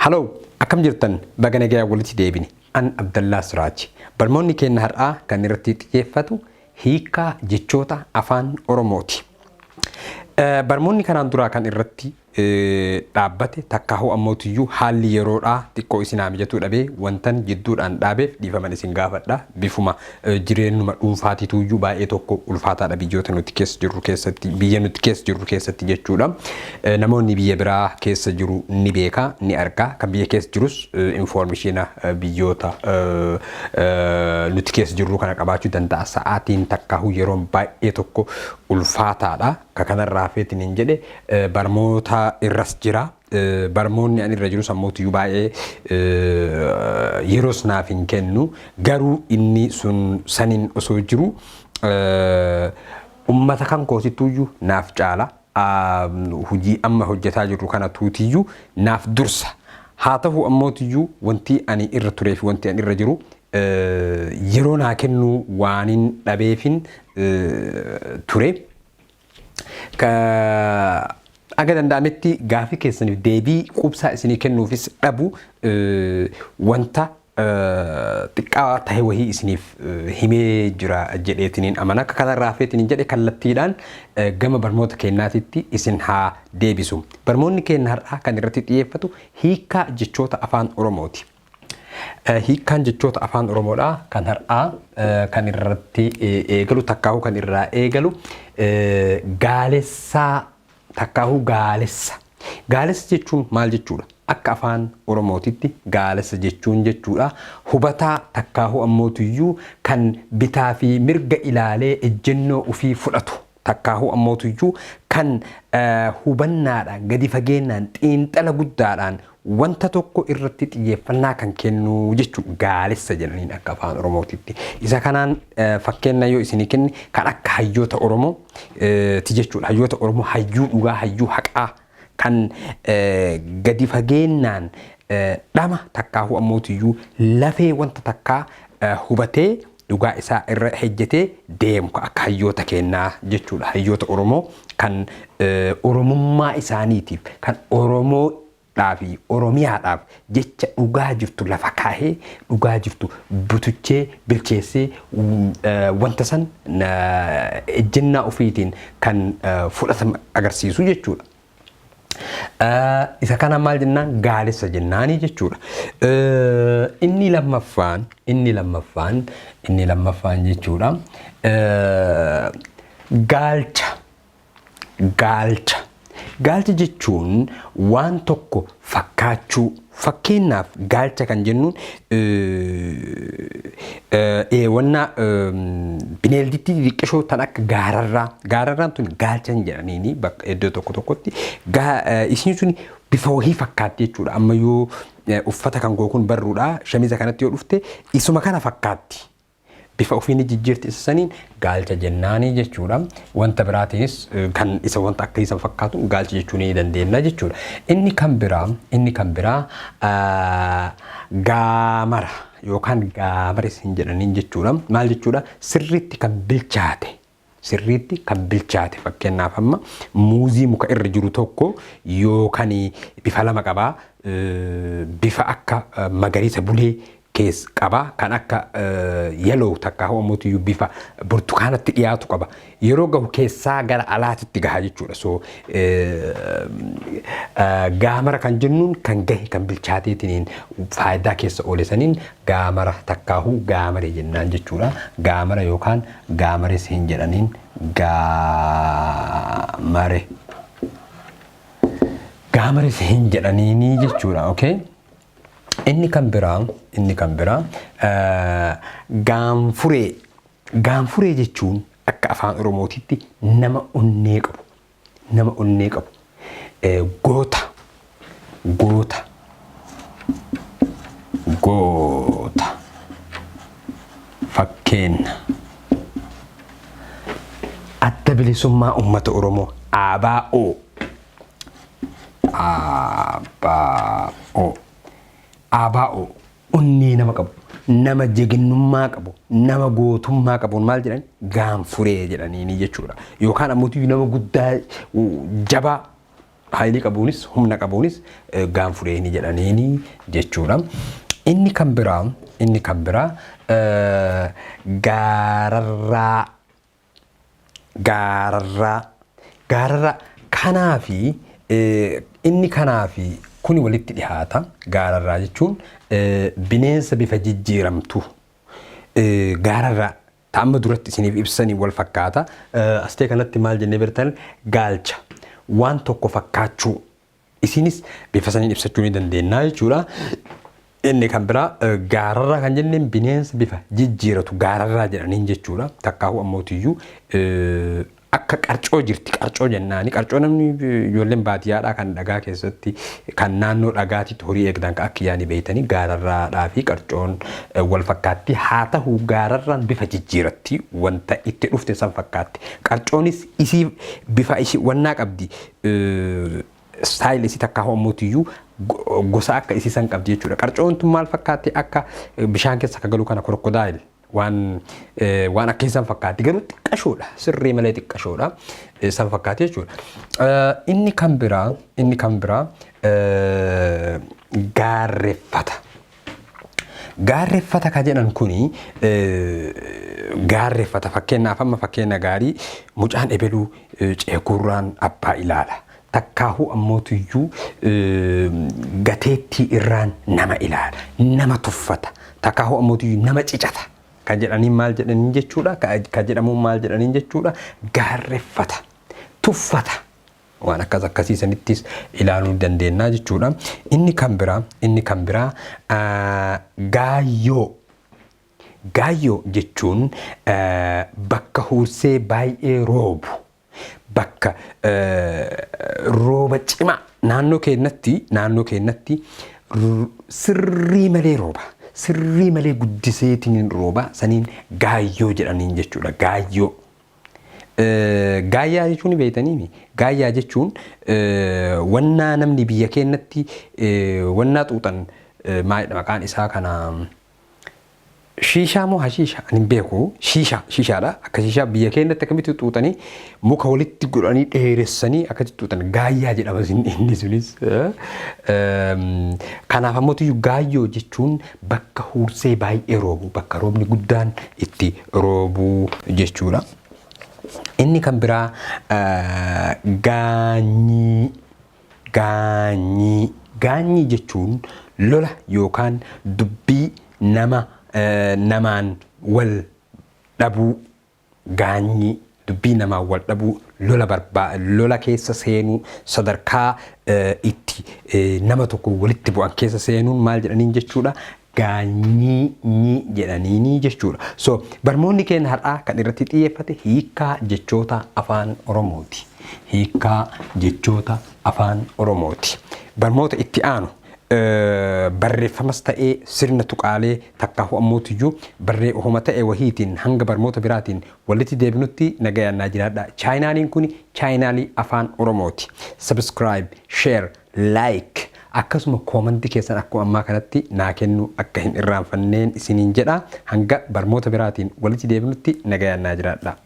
Haloo, akkam jirtan? Baga nagayaan walitti deebine. An Abdallaa Siraaji. Barmoonni keenya har'aa kan irratti xiyyeeffatu hiikkaa jechoota afaan Oromooti. Barmoonni kanaan duraa kan irratti dhaabbate takkaahuu ammootiyyuu haalli yeroodhaa xiqqoo isin haa mijatuu dhabee wantan jidduudhaan dhaabeef dhiifaman isin gaafadha. Bifuma jireennuma dhuunfaatituuyyuu baay'ee tokko ulfaataadha biyyoota nuti keessa jirru keessatti biyya nuti keessa jirru keessatti jechuudha. Namoonni biyya biraa keessa jiru ni beeka ni arga kan biyya keessa jirus infoormishiina biyyoota nuti keessa jirru kana qabaachuu danda'a. Sa'aatiin takkaahuu yeroon baay'ee tokko ulfaataadha. Ka kanarraa hafeetiin hin jedhe barmoota irras jira. Barmoonni ani irra jirus ammootiyyuu baay'ee yeroos naaf hin kennu. Garuu inni sun saniin osoo jiru ummata kan kootittuyyuu naaf caala. Hojii amma hojjetaa jirru kana tuutiyyuu naaf dursa. Haa ta'u ammootiyyuu wanti ani irra turee fi wanti ani irra jiru yeroo naa kennuu waanin dhabeefin ture. Ka aga danda'ametti gaafii keessaniif deebii quubsaa isinii kennuufis dhabu wanta xiqqaa tahe wahii isiniif himee jira jedheetiniin amana. Akka kanarraa hafeetiniin jedhe kallattiidhaan gama barnoota keennaatitti isin haa deebisu. Barnoonni keenna har'aa kan irratti xiyyeeffatu hiikkaa jechoota afaan Oromooti. Hiikkaan jechoota afaan Oromoodhaa kan har'aa kan irratti eegalu takkaahuu kan irraa eegalu gaalessaa takkaahuu gaalessa. Gaalessa jechuun maal jechuudha? Akka afaan Oromootitti gaalessa jechuun jechuudha. Hubataa takkaahuu ammootuyyuu kan bitaa fi mirga ilaalee ejjennoo ofii fudhatu. Takkaahuu ammootuyyuu kan hubannaadhaan, gadi fageennaan, xiinxala guddaadhaan wanta tokko irratti xiyyeeffannaa kan kennu jechuu gaalessa jedhaniin akka afaan Oromootitti. Isa kanaan fakkeenna yoo isinii kenne kan akka hayyoota Oromoo ti jechuudha. Hayyoota Oromoo hayyuu dhugaa, hayyuu haqaa kan gadi fageennaan dhama takkaahuu ammootiyyuu lafee wanta takkaa hubatee dhugaa isaa irra hejjetee deemu ka akka hayyoota keennaa jechuudha. Hayyoota Oromoo kan Oromummaa isaaniitiif kan Oromoodhaa fi Oromiyaadhaaf jecha dhugaa jirtu lafa kaahee dhugaa jirtu butuchee bilcheessee wanta san ejjennaa ofiitiin kan fudhatama agarsiisu jechuudha. Isa kana maal jennaan gaalessa jennaanii jechuudha. Inni lammaffaan inni lammaffaan inni lammaffaan jechuudha. Gaalcha gaalcha gaalcha jechuun waan tokko fakkaachuu fakkeenyaaf gaalcha kan jennuun wanna bineeldittii xixiqqishoo tan akka gaararraa gaararraan tun gaalcha hin jedhaniini bakka iddoo tokko tokkotti isiin sun bifa wahii fakkaatti jechuudha amma yoo uffata kan koo kun barruudha shamiza kanatti yoo dhufte isuma kana fakkaatti. Bifa ofii ni jijjiirti isa saniin gaalcha jennaanii jechuudha. Wanta biraatiinis kan isa wanta akka isa fakkaatu gaalcha jechuu ni dandeenya jechuudha. Inni kan biraa inni kan biraa gaamara yookaan gaamaris hin jedhaniin jechuudha. Maal jechuudha? Sirriitti kan bilchaate sirriitti kan bilchaate fakkeenyaaf amma muuzii muka irra jiru tokko yookaan bifa lama qabaa bifa akka magariisa bulee kees qaba kan akka yellow takka ho'amuutiyyuu bifa burtukaanatti dhiyaatu qaba yeroo gahu keessaa gara alaatitti gaha jechuudha so gaamara kan jennuun kan gahe kan bilchaateetiniin faayidaa keessa oole saniin gaamara takkaahuu gaamare jennaan jechuudha gaamara yookaan gaamares hin jedhaniin gaamare gaamares hin jedhaniinii jechuudha okay. Inni kan biraa inni kan biraa gaanfuree gaanfuree jechuun akka afaan Oromootitti nama onnee qabu nama onnee qabu goota goota goota fakkeenna adda bilisummaa uummata Oromoo ABO ABO ABO onnee nama qabu nama jeginnummaa qabu nama gootummaa qabuun maal jedhan gaanfuree jedhaniini jechuudha yookaan ammoo nama guddaa jabaa Haayilii qabuunis humna qabuunis gaanfureeni jedhaniini jechuudha. Inni kan biraa inni kan biraa gaararraa gaararraa gaararraa kanaa fi inni kanaa fi kuni walitti dhihaata. Gaararraa jechuun bineensa bifa jijjiiramtu gaararraa ta amma duratti isiniif ibsanii wal fakkaata. Astee kanatti maal jennee birtan gaalcha waan tokko fakkaachuu isinis bifa saniin ibsachuu ni dandeenya jechuudha. Inni kan biraa gaararraa kan jenneen bineensa bifa jijjiiratu gaararraa jedhaniin jechuudha. Takkaahuu ammootiyyuu akka qarcoo jirti qarcoo jennaani. Qarcoo namni ijoolleen baadiyyaadhaa kan dhagaa keessatti kan naannoo dhagaatitti horii eegdan kan akka yaani beeytanii gaararraadhaa fi qarcoon wal fakkaatti. Haa ta'u gaararraan bifa jijjiiratti wanta itti dhufte san fakkaatti. Qarcoonis isii bifa isii wannaa qabdi. Style isii takkaa ho'ammuutiyyuu gosa akka isii san qabdi jechuudha. Qarcoon tun maal fakkaatti akka bishaan keessa akka galu kana crocodile waan waan akka san fakkaatti garuu xiqqashoodha sirrii malee xiqqashoodha san fakkaatti jechuudha. Inni kan biraa gaarreeffata. Gaarreeffata ka jedhan kuni gaarreeffata fakkeenyaaf amma fakkeenya gaarii mucaan ebeluu ceekurraan abbaa ilaala. Takkaahuu ammootiyyuu gateettii irraan nama ilaala. Nama tuffata. Takkaahuu ammootiyyuu nama cicata. Kan jedhaniin maal jedhaniin jechuudha. Kan jedhamuun maal jedhaniin jechuudha. Gaarreeffata. Tuffata. Waan akkas akkasii sanittis ilaaluu dandeenya jechuudha. Inni kan biraa gaayyoo. Gaayyoo jechuun bakka huursee baay'ee roobu. Bakka rooba cimaa naannoo keenyatti sirrii malee rooba. Sirrii malee guddiseetiin rooba saniin gaayyoo jedhaniin jechuudha. Gaayyoo. Gaayyaa jechuun beektanii gaayyaa jechuun wannaa namni biyya keenyatti wannaa xuuxan maalidha maqaan isaa kana shiishaa moo hashiisha ani hin beeku shiishaa shiishaadha akka shiishaa biyya keenyatti akkamitti xuuxanii muka walitti godhanii dheeressanii akkasitti xuuxan gaayyaa jedhama inni sunis. Kanaaf ammoo gaayyoo jechuun bakka huursee baay'ee roobu bakka roobni guddaan itti roobuu jechuudha. Inni kan biraa gaanyii gaanyii gaanyii jechuun lola yookaan dubbii nama namaan wal dhabuu gaanyii dubbii namaan wal dhabuu lola barbaa lola keessa seenuu sadarkaa itti nama tokko walitti bu'an keessa seenuun maal jedhaniin jechuudha gaanyii nyii jedhaniini jechuudha. So barmoonni keenya har'aa kan irratti xiyyeeffate hiikkaa jechoota afaan Oromooti. Hiikkaa jechoota afaan Oromooti. Barmoota itti aanu barreeffamas ta'ee sirna tuqaalee takkaafuu ammootiyyuu barree ohoma ta'e wahiitiin hanga barmoota biraatiin walitti deebinutti nagayaan naa jiraadha. Chaayinaaliin kun chaayinaalii afaan Oromooti. Subscribe, share, like akkasuma koomantii keessan akkuma ammaa kanatti naa kennu akka hin irraanfanneen isiniin jedha. Hanga barmoota biraatiin walitti deebinutti nagayaan naa jiraadha.